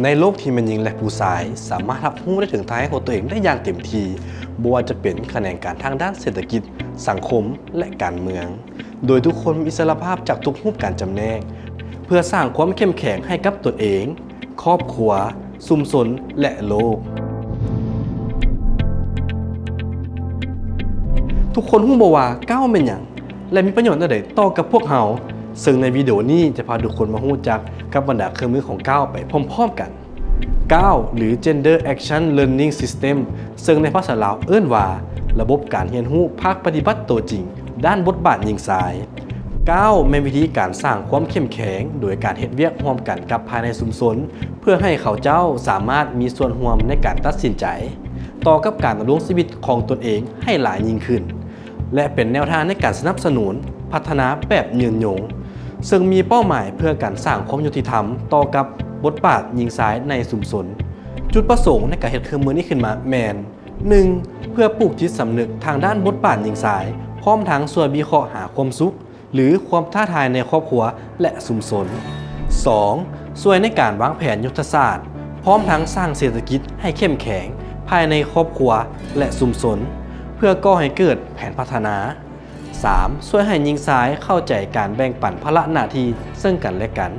ໃນໂລກທີ່ແມ່ຍິງ ແລະ ຜູ້ຊາຍສາມາດຮັບຮູ້ໄດ້ເຖິງທ່າແທ້ຂອງຕົວເອງໄດ້ຢ່າງເຕັມທີ່, ບໍ່ວ່າຈະເປັນຂະແໜງການທາງດ້ານເສດຖະກິດ, ສັງຄົມ ແລະ ການເມືອງ, ໂດຍທຸກຄົນມີອິດສະຫຼະພາບຈາກທຸກຮູບການຈຳແນກ, ເພື່ອສ້າງຄວາມເຂັ້ມແຂງໃຫ້ກັບຕົນເອງ, ຄອບຄົວ, ຊຸມຊົນ ແລະ ໂລກ. ທຸກຄົນຮູ້ບໍ່ວ່າກ້າວແມ່ນຫຍັງ ແລະ ມີປະໂຫຍດແນວໃດຕໍ່ກັບພວກເຮົາ? ເຊິ່ງໃນວິດີໂອນີ້ຈະພາທຸກຄົນມາຮູ້ຈັກກັບບັນດາເຄື່ອງມືຂອງກ້າວໄປພ້ອມໆກັນ. ກ້າວ ຫຼື Gender Action Learning System ເຊິ່ງໃນພາສາລາວເອີ້ນວ່າ ລະບົບການຮຽນຮູ້ພາກປະຕິບັດໂຕຈິງດ້ານບົດບາດຍິງຊາຍ. ກ້າວ ແມ່ນວິທີການສ້າງຄວາມເຂັ້ມແຂງໂດຍການເຮັດວຽກຮ່ວມກັນກັບພາຍໃນຊຸມຊົນ ເພື່ອໃຫ້ເຂົາເຈົ້າສາມາດມີສ່ວນຮ່ວມໃນການຕັດສິນໃຈ ຕໍ່ກັບການດຳລົງຊີວິດຂອງຕົນເອງໃຫ້ຫຼາຍຍິ່ງຂຶ້ນ ແລະ ເປັນແນວທາງໃນການສະໜັບສະໜູນພັດທະນາແບບຍືນຍົງ, ເຊິ່ງມີເປົ້າໝາຍເພື່ອການສ້າງຄວາມຍຸຕິທຳຕໍ່ກັບບົດບາດຍິງຊາຍໃນຊຸມຊົນ. ຈຸດປະສົງໃນການເຮັດເຄື່ອງມືນີ້ຂຶ້ນມາແມ່ນ ໜຶ່ງ ເພື່ອປູກຈິດສຳນຶກທາງດ້ານບົດບາດຍິງຊາຍ, ພ້ອມທັງຊ່ວຍວິເຄາະຫາຄວາມສຸກ ຫຼື ຄວາມທ້າທາຍໃນຄອບຄົວ ແລະ ຊຸມຊົນ. ສອງ ຊ່ວຍໃນການວາງແຜນຍຸດທະສາດ, ພ້ອມທັງສ້າງເສດຖະກິດໃຫ້ເຂັ້ມແຂງພາຍໃນຄອບຄົວ ແລະ ຊຸມຊົນ ເພື່ອກໍ່ໃຫ້ເກີດແຜນພັດທະນາ. ສາມ ຊ່ວຍໃຫ້ຍິງຊາຍເຂົ້າໃຈການແບ່ງປັນພາລະໜ້າທີ່ເຊິ່ງກັນ ແລະ ກັນ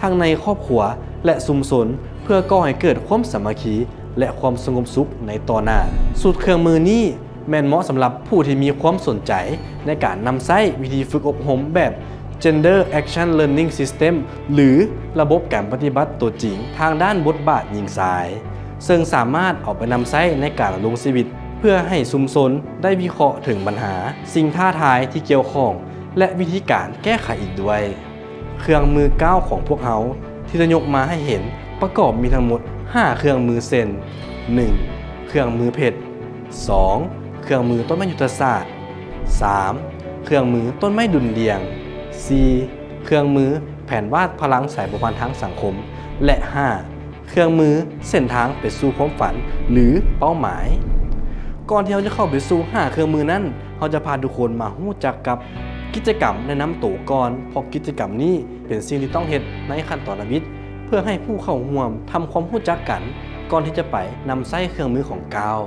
ທັງໃນຄອບຄົວ ແລະ ຊຸມຊົນ ເພື່ອກໍ່ໃຫ້ເກີດຄວາມສາມັກຄີ ແລະ ຄວາມສະຫງົບສຸກໃນຕໍ່ໜ້າ. ຊຸດເຄື່ອງມືນີ້ ແມ່ນເໝາະສຳລັບຜູ້ທີ່ມີຄວາມສົນໃຈໃນການນຳໃຊ້ວິທີຝຶກອົບຮົມແບບ Gender Action Learning System ຫຼື ລະບົບການປະຕິບັດຕົວຈິງທາງດ້ານບົດບາດຍິງຊາຍ, ເຊິ່ງສາມາດເອົາໄປນຳໃຊ້ໃນການດຳລົງຊີວິດ ເພື່ອໃຫ້ຊຸມຊົນໄດ້ວິເຄາະເຖິງບັນຫາ, ສິ່ງທ້າທາຍທີ່ກ່ຽວຂ້ອງ ແລະ ວິທີການແກ້ໄຂອີກດ້ວຍ. ເຄື່ອງມືກ້າວຂອງພວກເຮົາທີ່ຈະຍົກມາໃຫ້ເຫັນປະກອບມີທັງໝົດຫ້າເຄື່ອງມືເຊັ່ນ ໜຶ່ງ ເຄື່ອງມືເພັດ, ສອງ ເຄື່ອງມືຕົ້ນໄມ້ຍຸດທະສາດ, ສາມ ເຄື່ອງມືຕົ້ນໄມ້ດຸ່ນດ່ຽງ, ສີ່ ເຄື່ອງມືແຜນວາດພະລັງສາຍພົວພັນທາງສັງຄົມ ແລະ ຫ້າ ເຄື່ອງມືເສັ້ນທາງໄປສູ່ຄວາມຝັນ ຫຼື ເປົ້າໝາຍ. ກ່ອນທີ່ເຮົາຈະເຂົ້າໄປສູ່ຫ້າເຄື່ອງມືນັ້ນ, ເຮົາຈະພາທຸກຄົນມາຮູ້ຈັກກັບກິດຈະກຳແນະນຳໂຕກ່ອນ, ເພາະກິດຈະກຳນີ້ເປັນສິ່ງທີ່ຕ້ອງເຮັດໃນຂັ້ນຕອນທຳອິດ ເພື່ອໃຫ້ຜູ້ເຂົ້າຮ່ວມທຳຄວາມຮູ້ຈັກກັນ ກ່ອນທີ່ຈະໄປນຳໃຊ້ເຄື່ອງມືຂອງກ້າວ.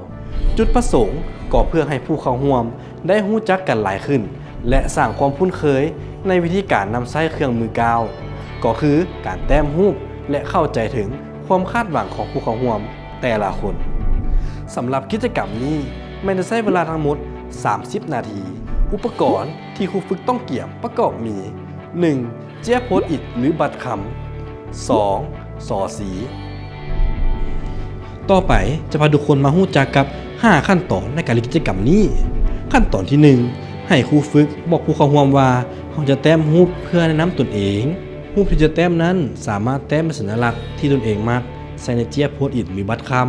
ຈຸດປະສົງກໍເພື່ອໃຫ້ຜູ້ເຂົ້າຮ່ວມໄດ້ຮູ້ຈັກກັນຫຼາຍຂຶ້ນ ແລະ ສ້າງຄວາມຄຸ້ນເຄີຍໃນວິທີການນຳໃຊ້ເຄື່ອງມືກ້າວ, ກໍຄືການແຕ້ມຮູບ ແລະ ເຂົ້າໃຈເຖິງຄວາມຄາດຫວັງຂອງຜູ້ເຂົ້າຮ່ວມແຕ່ລະຄົນ. ສຳລັບກິດຈະກຳນີ້ແມ່ນຈະໃຊ້ເວລາທັງໝົດສາມສິບນາທີ. ອຸປະກອນທີ່ຄູຝຶກຕ້ອງກຽມປະກອບມີ ໜຶ່ງ ເຈ້ຍໂພດອິດ ຫຼື ບັດຄຳ, ສອງ ສໍສີ. ຕໍ່ໄປຈະພາທຸກຄົນມາຮູ້ຈັກກັບຫ້າຂັ້ນຕອນໃນການເຮັດກິດຈະກຳນີ້. ຂັ້ນຕອນທີໜຶ່ງ ໃຫ້ຄູຝຶກບອກຜູ້ເຂົ້າຮ່ວມວ່າເຮົາຈະແຕ້ມຮູບເພື່ອແນະນຳຕົນເອງ. ຮູບທີ່ຈະແຕ້ມນັ້ນສາມາດແຕ້ມເປັນສັນຍະລັກທີ່ຕົນເອງມັກໃສ່ໃນເຈ້ຍໂພດອິດ ຫຼື ບັດຄຳ,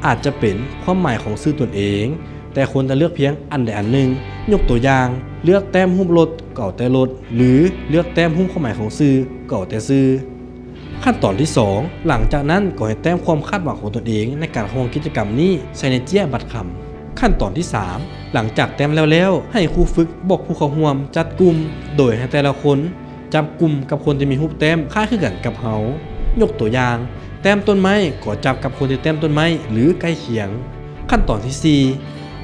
ອາດຈະເປັນຄວາມໝາຍຂອງຊື່ຕົນເອງ, ແຕ່ຄວນຈະເລືອກພຽງອັນໃດອັນໜຶ່ງ. ຍົກຕົວຢ່າງ, ເລືອກແຕ້ມຮູບລົດ ກໍເອົາແຕ່ລົດ ຫຼື ເລືອກແຕ້ມຮູບຄວາມໝາຍຂອງຊື່ ກໍເອົາແຕ່ຊື່. ຂັ້ນຕອນທີສອງ ຫຼັງຈາກນັ້ນກໍໃຫ້ແຕ້ມຄວາມຄາດຫວັງຂອງຕົນເອງໃນການເຂົ້າຮ່ວມກິດຈະກຳນີ້ໃສ່ໃນເຈ້ຍບັດຄຳ. ຂັ້ນຕອນທີສາມ ຫຼັງຈາກແຕ້ມແລ້ວໆ ໃຫ້ຄູຝຶກບອກຜູ້ເຂົ້າຮ່ວມຈັດກຸ່ມ ໂດຍໃຫ້ແຕ່ລະຄົນ ຈັບກຸ່ມກັບຄົນທີ່ມີຮູບແຕ້ມຄ້າຍຄືກັນກັບເຮົາ. ຍົກຕົວຢ່າງ, ແຕ້ມຕົ້ນໄມ້ກໍຈັບກັບຄົນທີ່ແຕ້ມຕົ້ນໄມ້ ຫຼື ໃກ້ຄຽງ. ຂັ້ນຕອນທີສີ່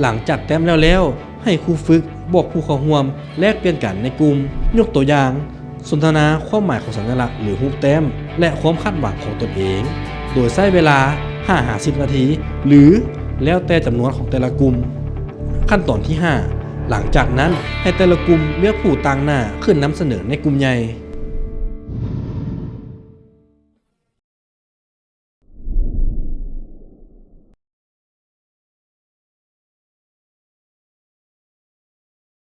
ຫຼັງຈາກແຕ້ມແລ້ວໆ ໃຫ້ຄູຝຶກບອກຜູ້ເຂົ້າຮ່ວມແລກປ່ຽນກັນໃນກຸ່ມ. ຍົກຕົວຢ່າງ, ສົນທະນາຄວາມໝາຍຂອງສັນຍະລັກ ຫຼື ຮູບແຕ້ມ ແລະ ຄວາມຄາດຫວັງຂອງຕົນເອງ, ໂດຍໃຊ້ເວລາຫ້າຫາສິບນາທີ ຫຼື ແລ້ວແຕ່ຈຳນວນຂອງແຕ່ລະກຸ່ມ. ຂັ້ນຕອນທີຫ້າ ຫຼັງຈາກນັ້ນ ໃຫ້ແຕ່ລະກຸ່ມເລືອກຜູ້ຕາງໜ້າຂຶ້ນນຳສະເໜີໃນກຸ່ມໃຫຍ່.